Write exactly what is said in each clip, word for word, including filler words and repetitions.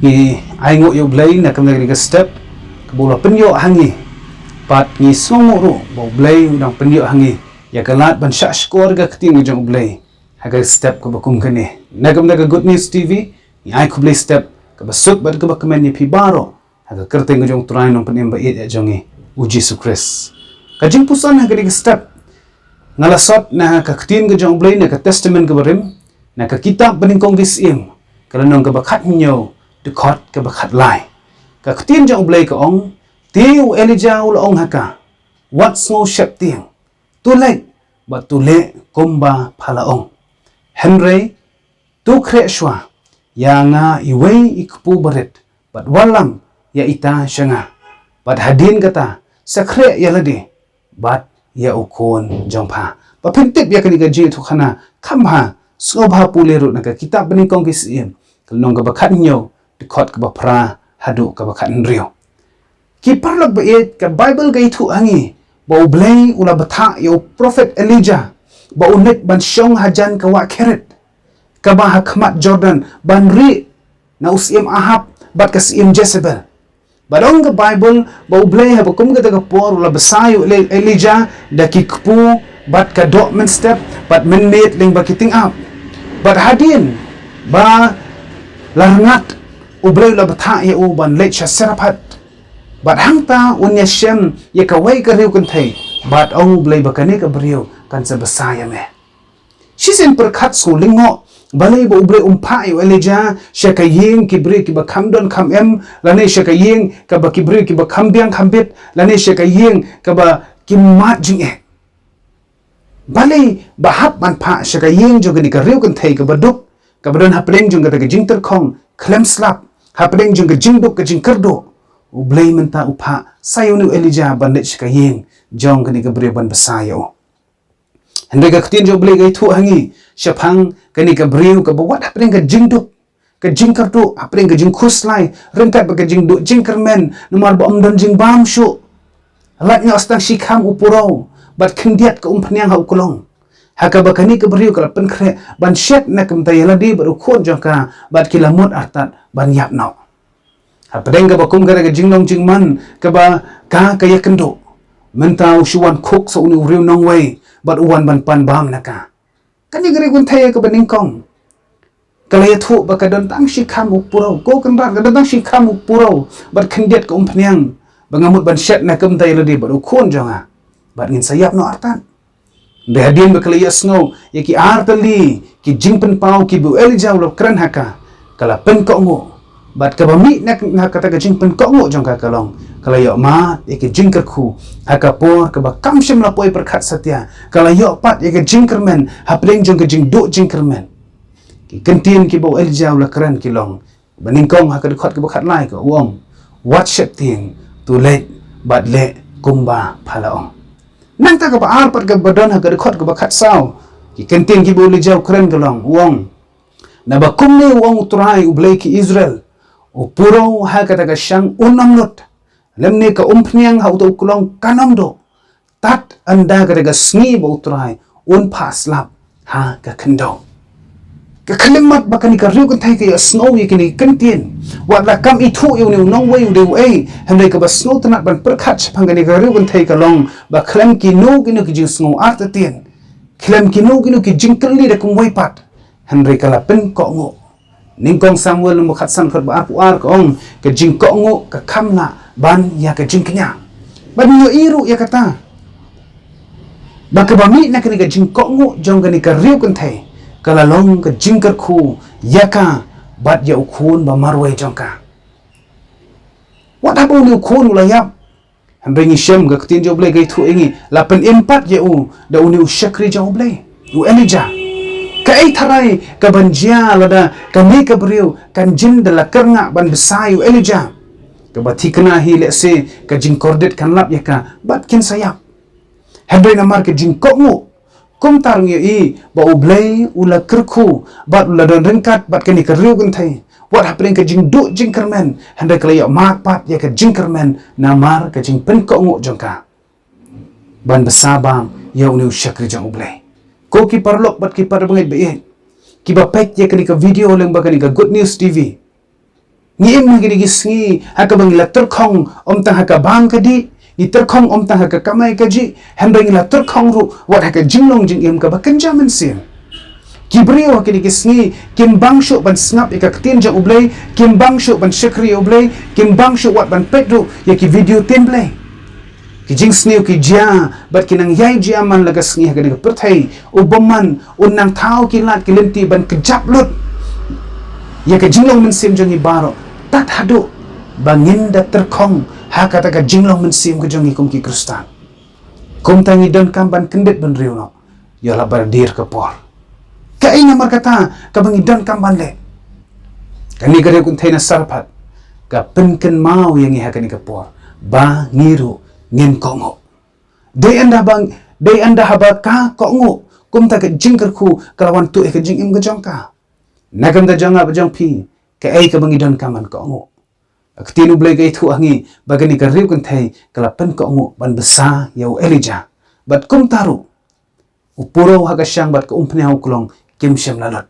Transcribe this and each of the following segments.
Ngi ai nguh ïa U Blei na ka bynta kane ka step kaba u la pynïoh ha ngi. Bad ngi sngew nguh ruh ba U Blei u dang pynïoh ha ngi ïa ka lad ban shah shkor ka ktien ka jong U Blei ha ka step kaba kum kane. Na ka bynta ka Good News T V, ngi ai khublei step kaba suk bad kaba kmen ïa phi baroh ha ka kyrteng ka jong U Trai Nongpynim ba ïeit jong ngi, U Jisu Khrist. Ka jingpuson ha kane ka step, nga la sot na ka ktien ka jong U Blei na ka Testament kaba rim, na ka kitab Banyngkong ki Syiem, ka lynnong kaba khathynñiew, dkhot kaba khatlai. Ka ktien jong U Blei ka ong, te u Elijah u la ong ha ka, wat sngew sheptieng, to leit bad to leh kumba pha la ong. Hynrei to khreh shuwa ïa nga iwei i kpu barit, bad wallam ïa ita sha nga. Bad hadien kata, sa khreh ïa lade bad ïa u khun jong pha. Ba phin tip ïa kane ka jingïathuhkhana kham bha, sngewbha pule ruh na ka kitab Banyngkong ki Syiem, ka lynnong kaba khathynñiew, dkhot kaba phra haduh kaba khathynriew. Ki paralok ba ïeit, ka Baibl ka ïathuh ha ngi ba U Blei u la bthah ïa u prophet Elijah ba un leit ban shong hajan ka wah Kerith kaba ha khmat Jordan ban rieh na u syiem Ahab bad ka syiem Jezebel. Bad ong ka Baibl ba U Blei haba kum kata ka por u la bsa ïa u Eli-, Elijah da ki kpu bad ka doh mynstep bad mynmiet lyngba ki tyngab. Bad hadien ba la rngat, U Blei u la bthah ïa u ban leit sha Sarephath. Bad hangta un ïashem ïa kawei ka riew kynthei, bad ong U Blei ba kane ka briew kan sa bsa ïa me. Shisien pyrkhat, sngewlyngngoh, balei ba U Blei um phah ïa u Elijah sha ka ïing ki briew kiba kham don kham em, lane sha ka ïing kaba ki briew kiba kham biang kham bit, lane sha ka ïing kaba ki mad jingeh. Balei ba hap ban phah sha ka ïing jong kane ka riew kynthei kaba duk, kaba don hapdeng jong kata ka jingtyrkhong khlem slap, hapdeng jong ka jingduk ka jingkyrduh? U Blei mynta u phah sa ïa une u Elijah ban leit sha ka ïing jong kane ka briew ban bsa ïa u. Hynrei ka ktien jong U Blei ka ïathuh ha ngi shaphang kane ka briew kaba wat hapdeng ka jingduk, ka jingkyrduh, hapdeng ka jingkhuslai, ryngkat bad ka jingduh jingkyrmen, namar ba ym don jingbam shuh. Lait noh tang shi kham u puraw, bad khyndiat ka umphniang ha u klong. Ha kaba kane ka briew ka la pynkhreh ban shet na ka bynta ïa lade bad u khun jong ka, bad ki la mut artat ban ïap noh. Hapdeng kaba kum kata ka jinglong jingman kaba ka ka ïakynduh, mynta u shu wan khuk sa une u riew nongwei bad u wan ban pan bam na ka. Kane ka riew kynthei kaba nyngkong, ka la ïathuh ba ka don tang shi kham u puraw, ko Kynrad, ka don tang shi kham u puraw bad khyndiat ka umphniang, ba nga mut ban shet na ka bynta ïa lade bad u khun jong nga, bad ngin sa ïap noh artat. Hynrei hadien ba ka la ïohsngew ïa ki ar tylli ki jingpynpaw kiba u Elijah u la kren ha ka, ka la pynkohnguh. Bad kaba mih na, na kata ka jingpynkohnguh jong ka ka long, ka la ïoh mad ïa ka jingkyrkhu ha ka por kaba kam shym la poi pyrkhat satia, ka la ïoh pat ïa ka jingkyrmen hapdeng jong ka jingduh jingkyrmen. Ki kyntien kiba u Elijah u la kren ki long, ba nyngkong ha ka dkhot kaba khatlai ka ong, wat sheptieng, to leit bad leh kumba pha la ong. Nangta kaba ar pat kaba don ha ka dkhot kaba khatsaw, ki kyntien kiba u Elijah u kren ka long, u ong, naba kumne u ong U Trai U Blei ki Israel, u puraw ha kata ka shang un ym lut, lymne ka umphniang ha uta u klong kan ym duh, tad ynda kata ka sngi ba U Trai un phah slap ha ka khyndew. Ka khyllipmat ba kane ka riew kynthei ka ïohsngew ïa kine ki kyntien. Wat la kam ithuh ïa une u nongwei u dei uei, hynrei kaba sngewtynnat ban pyrkhat shaphang kane ka riew kynthei ka long ba khlem kino kino ki jingsngew artatien, khlem kino kino ki jingkylli da kumwei pat, hynrei ka la pynkohnguh. Nyngkong Samuel lyngba khatsan dkhot ba arphew ar ka ong, ka jingkohnguh ka kham lah ban ïa ka jingkñia. Bad ngi ïohi ruh ïa kata, ba kaba mih na kane ka jingkohnguh jong kane ka riew kynthei, ka la long ka jingkyrkhu ïa ka bad ïa u khun ba marwei jong ka. Wat haba une u khun u la ïap, hynrei ngi shem ka ktien jong U Blei ka ïathuh ïa ngi, la pynim pat ïa u da une u shakri jong U Blei, u Elijah. Kaei tharai kaban jia lada kane ka briew kan jin da la kyrngah ban bsa ïa u Elijah? Kaba thikna hi lehse ka jingkordit kan lap ïa ka bad kin sa ïap. Hynrei namar ka jingkohnguh, kumta ruh ngi ïohi ba U Blei u la kyrkhu bad u la don ryngkat bad kane ka riew kynthei, wat hapdeng ka jingduh jingkyrmen, hynrei ka la ïoh mad pat ïa ka jingkyrmen namar ka jingpynkohnguh jong ka ban bsa bam ïa une u shakri jong U Blei. Ko ki paralok bad ki parabangeit ba ïeit, kiba peit ïa kane ka video lyngba kane ka Good News T V, Ngi im ha kine ki sngi ha kaba ngi la tyrkhong ym tang ha ka bam ka dih, ngi tyrkhong ym tang ha ka kamai kajih, hynrei ngi la tyrkhong ruh wat ha ka jinglong jingim kaba kynja mynsiem. Ki briew ha kine ki sngi kim bang shuh ban sngap ïa ka ktien jong U Blei, kim bang shuh ban shakri ïa U Blei, kim bang shuh wat ban peit ruh ïa ki video ktien Blei. Ki jingsniew ki jia bad ki nang ïai jia man la ka sngi ha kane ka pyrthei. U bymman un nang thaw ki lad ki lynti ban kjap lut ïa ka jinglong mynsiem jong ngi baroh, tad haduh ba ngin da tyrkhong ha kata ka jinglong mynsiem ka jong ngi kum ki Khristan. Kumta ngi donkam ban kyndit bynriew noh ïa la ba la dier ka por. Kaei namar kata kaba ngi donkam ban leh? Kane ka riew kynthei na Sarephath ka pynkynmaw ïa ngi ha kane ka por ba ngi ruh ngin kohnguh. Dei ynda ba, dei ynda haba ka kohnguh, kumta ka jingkyrkhu ka la wan tuh ïa ka jingim ka jong ka. Na ka bynta jong nga bad jong phi, kaei kaba ngi donkam ban kohnguh? Ka ktien U Blei ka ïathuh ha ngi ba kane ka riew kynthei ka la pynkohnguh ban bsa ïa u Elijah. Bad kumta ruh u puro ha ka shang bad ka umphniang u klong kim shym la lut.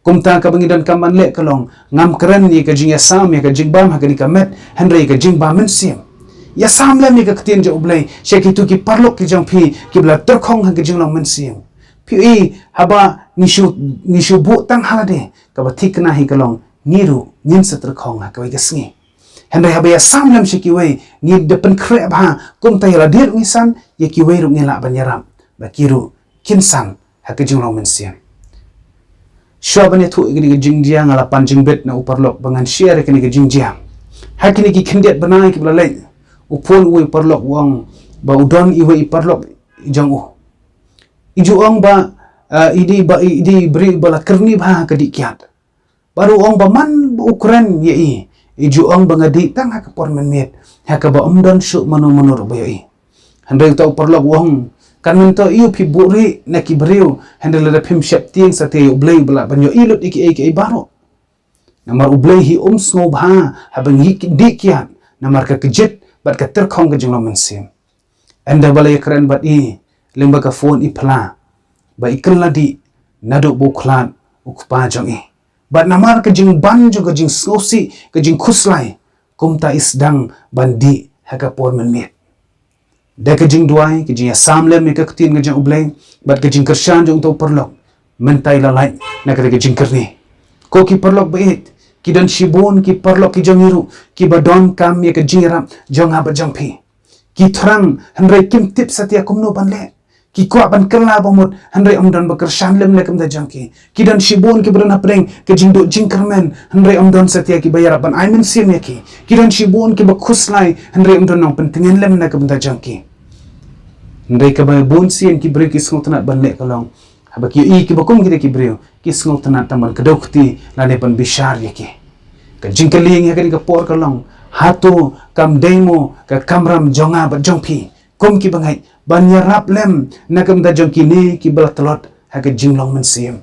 Kumta kaba ngi donkam ban leh ka long, ngam kren ïa ka jingïasam ïa ka jingbam ha kane ka met, hynrei ïa ka jingbam mynsiem. Ïasam lem ïa ka ktien jong U Blei sha kito ki paralok ki jong phi kiba la tyrkhong ha ka jinglong mynsiem. Phi ïohi, haba ngi shu, ngi shu buh tang ha lade, kaba thikna hi ka long ngi ruh ngin sa tyrkhong ha kawei ka sngi. Hynrei haba ïasam lem sha kiwei, ngi da pynkhreh bha, kumta ïa lade ruh ngi san, ïa kiwei ruh ngi lah ban ïarap ba ki ruh kin san ha ka jinglong mynsiem. Shuwa ban ïathuh ïa kane ka jingjia, nga la pan jingbit na u paralok ba ngan share ïa kane ka jingjia. Ha kine ki khyndiat bnai kiba la leit, u phone uwei u paralok u ong ba u don iwei i paralok i jong u. I ju ong ba, eh, i dei ba, i dei i briew ba la kyrni bha ha ka dih kiad. Bad u ong ba man ba u kren ïa i, i ju ong ba nga dih tang ha ka por mynmiet, ha kaba ym don shuh mano mano ruh ba ïohi. Hynrei uta u paralok u ong, kan myntoi ïa u phi buhrieh na ki briew, hynrei lada phim sheptieng satia ïa U Blei ba lah ban ïohi lut ïa kiei kiei baroh. Namar U Blei hi um sngewbha haba ngi dih kiad namar ka kjit bad ka tyrkhong ka jinglong mynsiem. Ynda ba la ïakren bad i, lyngba ka phone i phla ba i kylla dih naduh ba u khlad u kpa jong i. Bad namar ka jingban jong ka jingsngewsih, ka jingkhuslai, kumta i sdang ban dih ha ka por mynmiet. Da ka jingduwai, ka jingïasam lem ïa ka ktien ka jong U Blei bad ka jingkyrshan jong uta u paralok, mynta i la lait na kata ka jingkyrni. Ko ki paralok ba ïeit, ki don shibun ki paralok ki jong ngi ruh kiba donkam ïa ka jingïarap jong nga bad jong phi. Ki thrang hynrei kim tip satia kumno ban leh. Ki kwah ban kylla ba mut hynrei ym don ba kyrshan lem na ka bynta jong ki. Ki don shibun kiba don hapdeng ka jingduh jingkyrmen hynrei ym don satia kiba ïarap ban ai mynsiem ïa ki. Ki don shibun kiba khuslai hynrei ym don nongpyntngen lem na ka bynta jong ki. Hynrei kaba bun sien ki briew ki sngewtynnat ban leh ka long, haba ki ïohi kiba kum kita ki briew, ki sngewtynnat tang ban kdew kti lane ban bishar ïa ki. Ka jingkylli ïa kane ka por ka long, hato kam dei mo ka kamram jong nga bad jong phi kum ki bangeit ban ïarap lem na ka bynta jong kine kiba la tlot ha ka jinglong mynsiem?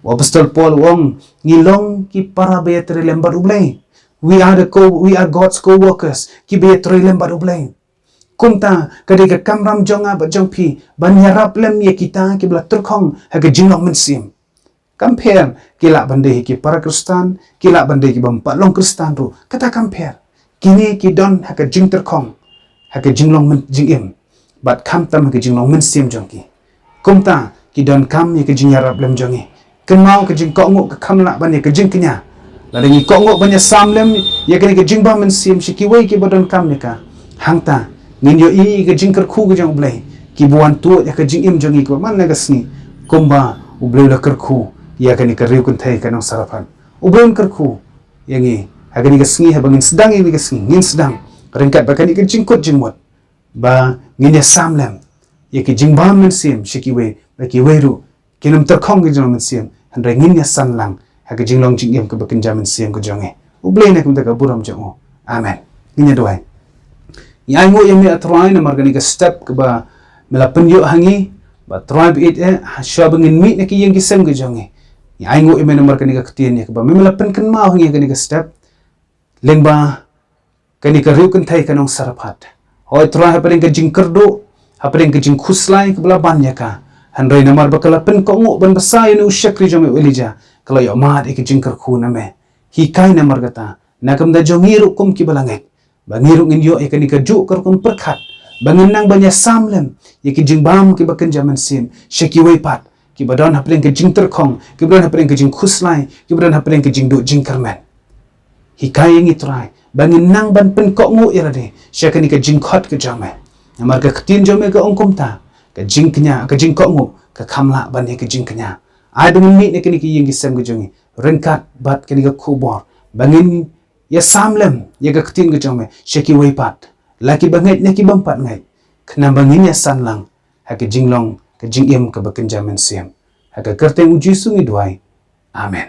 U Apostol Paul u ong, ngi long ki para ba ïatrei lem bad U Blei. We are the co, we are God's co-workers, kiba ïatrei lem bad U Blei. Kumta ka dei ka kamram jong nga bad jong phi ban ïarap lem ïa kita kiba la tyrkhong ha ka jinglong mynsiem. Kam pher ki lah ban dei ki para Khristan, ki lah ban dei kiba ym pat long Khristan ruh, kata kam pher. Kine ki don ha ka jingtyrkhong ha ka jinglong myn-, jingim bad khamtam ha ka jinglong mynsiem jong ki. Kumta ki donkam ïa ka jingïarap lem jong ngi. Kynmaw, ka jingkohnguh ka kham lah ban ïa ka jingkñia. Lada ngi kohnguh ban ïasam lem ïa kane ka jingbam mynsiem sha kiwei kiba donkam ïa ka, hangta ngin ïohi ïa ka jingkyrkhu ka jong U Blei kiba wan tuid ïa ka jingim jong ngi kaba man la ka sngi, kumba U Blei u la kyrkhu ïa kane ka riew kynthei ka nong Sarephath. U Blei un kyrkhu ïa ngi ha kane ka sngi, haba ngin sdang ïa kane ka sngi, ngin sdang ryngkat bad kane ka jingkut jingmut ba ngin ïasam lem ïa ka jingbam mynsiem sha kiwei, ba kiwei ruh kin ym tyrkhong ka jinglong mynsiem, hynrei ngin ïasan lang ha ka jinglong jingim kaba kynja mynsiem ka jong ngi. U Blei un ai kumta ka burom jong u. Amen. Ngin ïa duwai. Ngi ainguh ïa me, A Trai, namar kane ka step kaba me la pynïoh ha ngi, Ba Trai ba ïeit eh, ha shuwa ba ngin mih na ki ïing ki sem ki jong ngi, ngi ainguh ïa me namar kane ka ktien ïa kaba me la pynkynmaw ha ngi ha kane ka step, lyngba kane ka riew kynthei ka nong Sarephath. Hooid Trai, hapdeng ka jingkyrduh, hapdeng ka jingkhuslai kaba la ban ïa ka, hynrei namar ba ka la pynkohnguh ban bsa ïa une u shakri jong me u Elijah, ka la ïoh mad ïa ka jingkyrkhu na me. Hikai namar kata, Na ka bynta jong ngi ruh kum kiba la ngeit, ba ngi ruh ngin ïoh ïa kane ka juh ka rukom pyrkhat ba ngin nang ban ïasam lem ïa ki jingbam kiba kynja mynsiem sha kiwei pat, kiba don hapdeng ka jingtyrkhong, kiba don hapdeng ka jingkhuslai, kiba don hapdeng ka jingduh jingkyrmen. Hikai ïa ngi Trai ba ngin nang ban pynkohnguh ïa lade sha kane ka jingkhot ka jong me. Namar ka ktien jong me ka ong kumta, ka jingkñia, ka jingkohnguh ka kham lah ban ïa ka jingkñia. Ai ba ngin mih na kane ka ïing ka sem ka jong ngi ryngkat bad kane ka khubor ba ngin ïasam lem ïa ka ktien ka jong me sha kiwei pat, la kiba ngeit ne ki bym pat ngeit, khnang ba ngin ïasan lang ha ka jinglong ka jingim kaba kynja mynsiem. Ha ka kyrteng u Jisu ngi duwai. Amen.